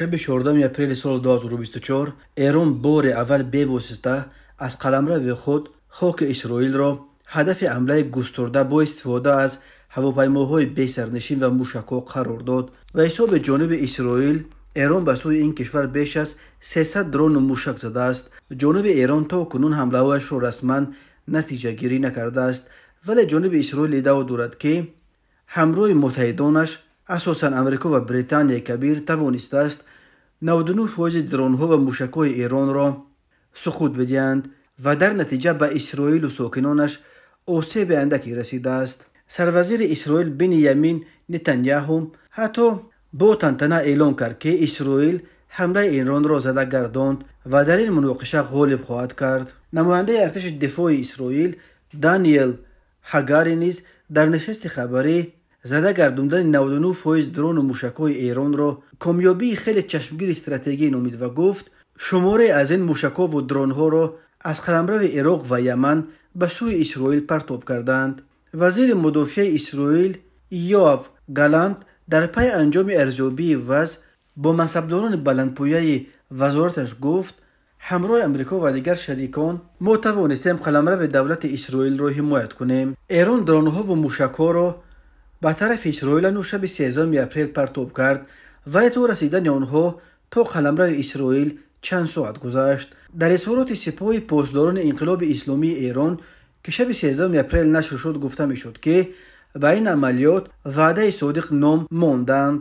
Шаби 14 апрели соли 2024 Эрон бори аввал бевосита аз қаламрави худ хоки Исроилро ҳадафи ҳамлаи густурда бо истифода аз ҳавопаймоҳои бесарнишин ва мушакҳо қарор дод. Ба ҳисоби ҷониби Исроил, Эрон ба сӯи ин кишвар беш аз 300 дрону мушак задааст. Ҷониби Эрон то кунун ҳамлаҳояшро расман натиҷагирӣ накардааст, вале ҷониби Исроил иддао дорад, ки ҳамроҳи муттаҳидонаш, асосан Амрико ва Британияи Кабир, тавонистааст 99% дронҳо ва мушакҳои Эронро суқут бидиҳанд ва дар натиҷа ба Исроилу сокинонаш осеби андаке расидааст. Сарвазири Исроил Биньямин Нетаняҳу ҳатто бо тантана эълон кард, ки Исроил ҳамлаи Эронро зада гардонд ва дар ин муноқиша ғолиб хоҳад кард. Намояндаи артиши дифои Исроил Даниел Ҳагари низ дар нишасти хабарӣ зада гардондани 99% дрону мушакҳои Эронро комёбии хеле чашмгири стратегӣ номид ва гуфт, шуморе аз ин мушакҳову дронҳоро аз қаламрави Ироқ ва Яман ба сӯи Исроил партоб карданд. Вазири мудофиаи Исроил Йоав Галант дар пайи анҷоми арзёбии вазъ бо мансабдорони баландпояи вазораташ гуфт, ҳамроҳи Амрико ва дигар шарикон мо тавонистем қаламрави давлати Исроилро ҳимоят кунем. Эрон дронҳову мушакҳоро ба тарафи Исроил ҳанӯз шаби 13 апрел партоб кард, вале то расидани онҳо то қаламрави Исроил чанд соат гузашт. Дар изҳороти Сипоҳи посдорони инқилоби исломии Эрон, ки шаби 13 апрел нашр шуд, гуфта мешуд, ки ба ин амалиёт ваъдаи содиқ ном монданд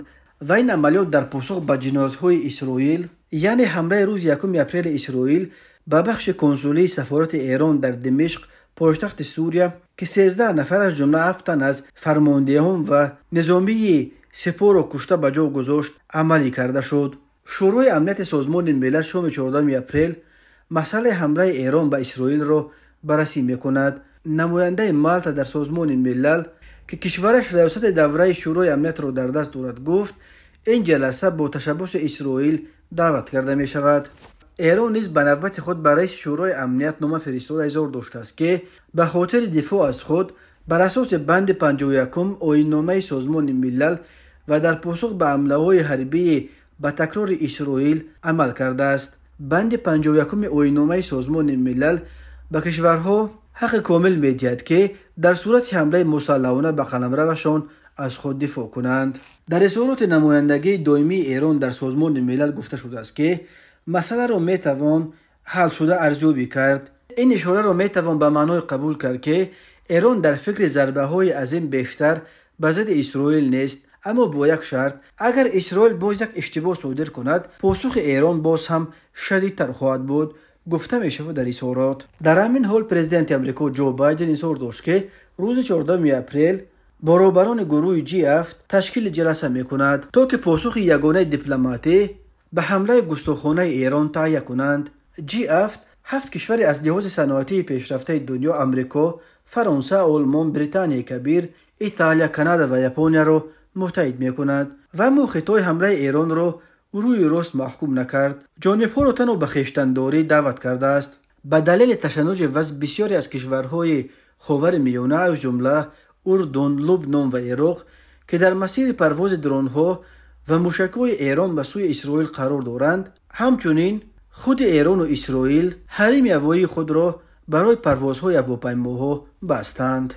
ва ин амалиёт дар посух ба ҷиноятҳои Исроил, яъне ҳамлаи рӯзи 1 апрели Исроил ба бахши консулии сафорати Эрон дар Димишқ, пойтахти Сурия, ки 13 нафар аз ҷумла 7 тан аз фармондеҳон ва низомии сипоҳро кушта ба ҷо гузошт, амалӣ карда шуд. Шӯрои амнияти Созмони Милал шоми 14 апрел масъалаи ҳамлаи Эрон ба Исроилро баррасӣ мекунад. Намояндаи Малта дар Созмони Милал, ки кишвараш раёсати давраи Шӯрои амниятро дар даст дорад, гуфт, ин ҷаласа бо ташаббуси Исроил даъват карда мешавад. Эрон низ ба навбати худ ба раиси Шӯрои амният нома фиристода изҳор доштааст, ки ба хотири дифоъ аз худ бар асоси банди 51 оинномаи Созмони Милал ва дар посух ба ҳамлаҳои ҳарбии ба такрори Исроил амал кардааст. Банди 51 оинномаи Созмони Милал ба кишварҳо ҳаққи комил медиҳад, ки дар сурати ҳамлаи мусаллаҳона ба қаламравашон аз худ дифоъ кунанд. Дар изҳороти намояндагии доимии Эрон дар Созмони Милал гуфта шудааст, ки масъаларо метавон ҳалшуда арзёбӣ кард. Ин ишораро метавон ба маъное қабул кард, ки Эрон дар фикри зарбаҳои аз ин бештар ба зидди Исроил нест, аммо бо як шарт: агар Исроил боз як иштибоҳ содир кунад, посухи Эрон боз ҳам шадидтар хоҳад буд, гуфта мешавад дар изҳорот. Дар ҳамин ҳол президенти Амрико Ҷо Байден изҳор дошт, ки рӯзи 14 апрел бо роҳбарони гурӯҳи G7 ташкили ҷаласа мекунад, то ки посухи ягонаи дипломатӣ ба ҳамлаи густохонаи Эрон таҳия кунанд. G7 ҳафт кишвари аз лиҳози саноатии пешрафтаи дунё Амрико, Фаронса, Олмон, Британияи Кабир, Италия, Канада ва Японияро муттаҳид мекунад. Ва аммо Хитой ҳамлаи Эронро рӯи рост маҳкум накард, ҷонибҳоро танҳо ба хештандорӣ даъват кардааст. Ба далели ташаннуҷи вазъ бисёре аз кишварҳои Ховари Миёна, аз ҷумла Урдун, Лубнон ва Ироқ, ки дар масири парвози дронҳо ва мушакҳои Эрон ба сӯи Исроил қарор доранд, ҳамчунин худи Эрону Исроил ҳарими ҳавоии худро барои парвозҳои ҳавопаймоҳо бастанд.